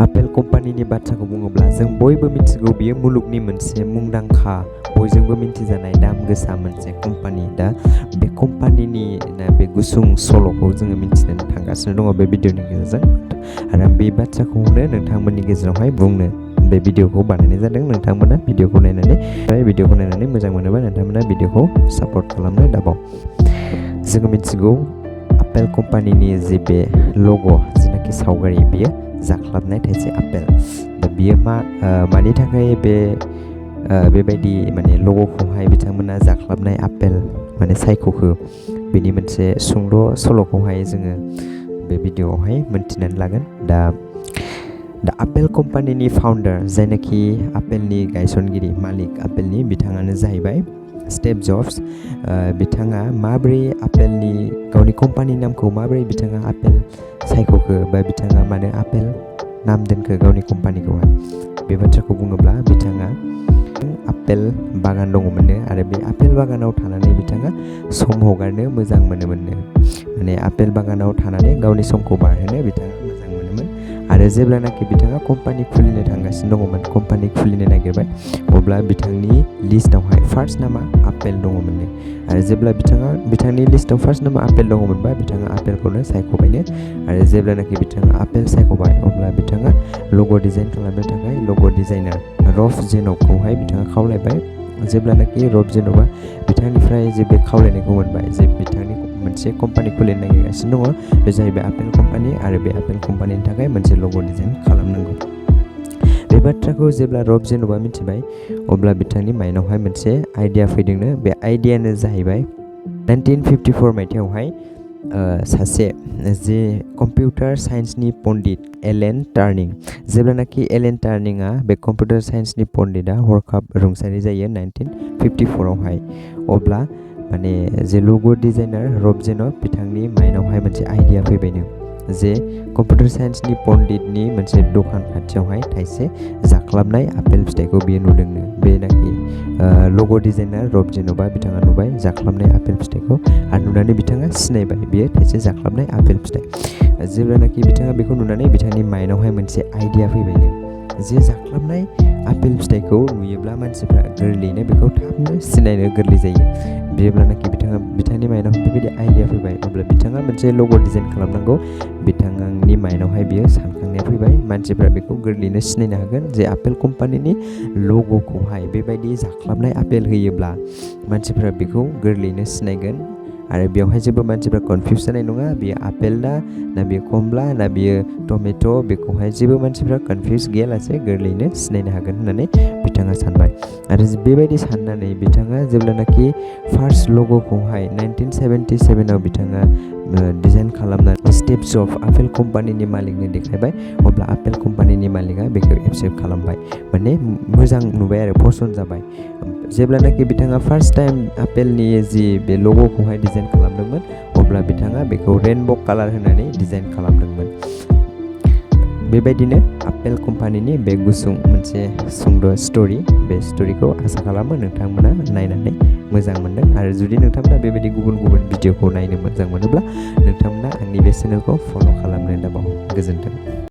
Apple कम्पानिनि बाथ्राखौ बुङोब्ला जों बयबो मिथिगौ बियो मुलुगनि मोनसे मुंदांखा बयजोंबो मिथिजानाय दाम गोसा मोनसे कम्पानि। दा बे कम्पानिनि बे गुसुं सल'खौ जोङो मिथिनो थांगासिनो दङ बे भिडिअनि गेजेरजों आरो बे बाथ्राखौनो नोंथांमोननि गेजेरावहाय बुंनो बे भिडिअखौ बानायनाय जादों। नोंथांमोना भिडिअखौ नायनानै मोजां मोनोबा नोंथांमोना भिडिअखौ सापर्ट खालामनो दाबाव। जोङो मिथिगौ आपेल कम्पानिनि जे बे लग' जेनाखि सावगारि बियो जाख्लाबनाय थाइसे आपेल। दा बियो मानि थाखाय बेबायदि माने लग'खौहाय बिथांमोना जाख्लाबनाय आपेल माने सायख'खो बेनि मोनसे सुंद' सल'खौहाय जोङो बे भिडिअआवहाय मोनथिनानै लागोन। दा आपेल कम्पानिनि फाउन्डार जायनाखि आपेलनि गायसनगिरि मालिक आपेलनि बिथाङानो जाहैबाय स्टिभ जब्स। बिथाङा माबोरै आपेलनि गावनि कम्पानि नामखौ माबोरै बिथाङा आपेल सायख'खो बा बिथाङा मानो आपेल नाम दोनखो गावनि कम्पानिखौहाय, बे बाथ्राखौ बुङोब्ला बिथाङा आपेल बागान दङमोननो आरो बे आपेल बागानाव थानानै बिथाङा सम हगारनो मोजां मोनोमोननो। माने आपेल बागानाव थानानै गावनि समखौ बारहोनो बिथाङा मोजां मोनोमोन आरो जेब्लानाखि बिथाङा कम्पानि खुलिनो थांगासिनो दङमोन, कम्पानि खुलिनो नागिरबाय, अब्ला बिथांनि लिस्टआवहाय फार्स्ट नामा आपेल दङमोननो आरो जेब्ला बिथांनि लिस्टआव फार्स्ट नामा आपेल दङमोनबा बिथाङा आपेलखौनो सायख'बायनो आरो जेब्लानाखि बिथाङा आपेल सायख'बाय अब्ला बिथाङा लग' डिजाइन खालामनो थाखाय लग' डिजाइनार रफ जेनबखौहाय बिथाङा खावलायबाय। जेब्लानाखि रफ जेनबा बिथांनिफ्राय जे बे खावलायनायखौ मोनबाय जे बिथांनि मोनसे कम्पानि खुलिनो नागिरगासिनो दङ, बे जाहैबाय आपेल कम्पानि आरो बे आपेल कम्पानिनि थाखाय मोनसे लग' डिजाइन खालामनांगौ। बे बाथ्राखौ जेब्ला रफ जेनबा मिथिबाय अब्ला बिथांनि माइन्डआवहाय मोनसे आइडिया फैदोंनो। बे आइडियानो जाहैबाय 1954 मायथाइयावहाय सासे जे कम्पिउटार साइन्सनि पण्डित एलेन टार्निं, जेब्लानाखि एलेन टार्निंआ बे कम्पिउटार साइन्सनि पण्डितआ हरखाब रुंसारि जायो 1954आवहाय, अब्ला माने जे लग' डिजाइनार रफ जेनब बिथांनि माइन्डआवहाय मोनसे आइडिया फैबायनो जे कम्पिउटार साइन्सनि पण्डितनि मोनसे दखान खाथियावहाय थाइसे जाख्लाबनाय आपेल फिथाइखौ बियो नुदोंनो। बेनाखि लग' डिजाइनार रफ जेनबा बिथाङा नुबाय जाख्लाबनाय आपेल फिथाइखौ आरो नुनानै बिथाङा सिनायबाय बेयो थाइसे जाख्लाबनाय आपेल फिथाइ। जेब्लानाखि बिथाङा बेखौ नुनानै बिथांनि माइन्डआवहाय मोनसे आइडिया फैबायनो जे जाख्लाबनाय आपेल फिथाइखौ नुयोब्ला मानसिफ्रा गोरलैयैनो बेखौ थाबनो सिनायनो गोरलै जायो। जेब्लानाखि बिथांनि माइन्डआव बेबायदि आइडिया फैबाय अब्ला बिथाङा मोनसे लग' डिजाइन खालामनांगौ। बिथांनि माइन्डआवहाय बियो सानखांनाया फैबाय मानसिफ्रा बेखौ गोरलैयैनो सिनायनो हागोन जे आपेल कम्पानिनि लग'खौहाय बेबायदि जाख्लाबनाय आपेल होयोब्ला मानसिफ्रा बेखौ गोरलैयैनो सिनायगोन आरो बेवहाय जेबो मानसिफ्रा कनफिउस जानाय नङा बेयो आपेल ना बेयो कमला ना बेयो टमेट', बेखौहाय जेबो मानसिफ्रा कनफिउस गैयालासे गोरलैयैनो सिनायनो हागोन होननानै बिथाङा सानबाय। आरो बेबायदि साननानै बिथाङा जेब्लानाखि फार्स्ट लग'खौहाय 1977आव बिथाङा डिजाइन खालामनानै स्टिभ जब्स आपेल कम्पानिनि मालिकनो देखायबाय, अब्ला आपेल कम्पानिनि मालिकआ बेखौ एक्सेप्ट खालामबाय, माने मोजां नुबाय आरो पसन्द जाबाय। जेब्लानाखि बिथाङा फार्स्ट टाइम आपेलनि जि बे लग'खौहाय डिजाइन खालामदोंमोन अब्ला बिथाङा बेखौ रेइनब' कालार होनानै डिजाइन खालामदोंमोन। बेबायदिनो आपेल कम्पानिनि बे गुसुं मोनसे सुंद' स्ट'रि, बे स्ट'रिखौ आसा खालामो नोंथांमोना नायनानै मोजां मोनदों आरो जुदि नोंथांमोना बेबायदि गुबुन भिडिअखौ नायनो मोजां मोनोब्ला नोंथांमोना आंनि बे चेनेलखौ फल' खालामनो दाबाव। गोजोन्थों।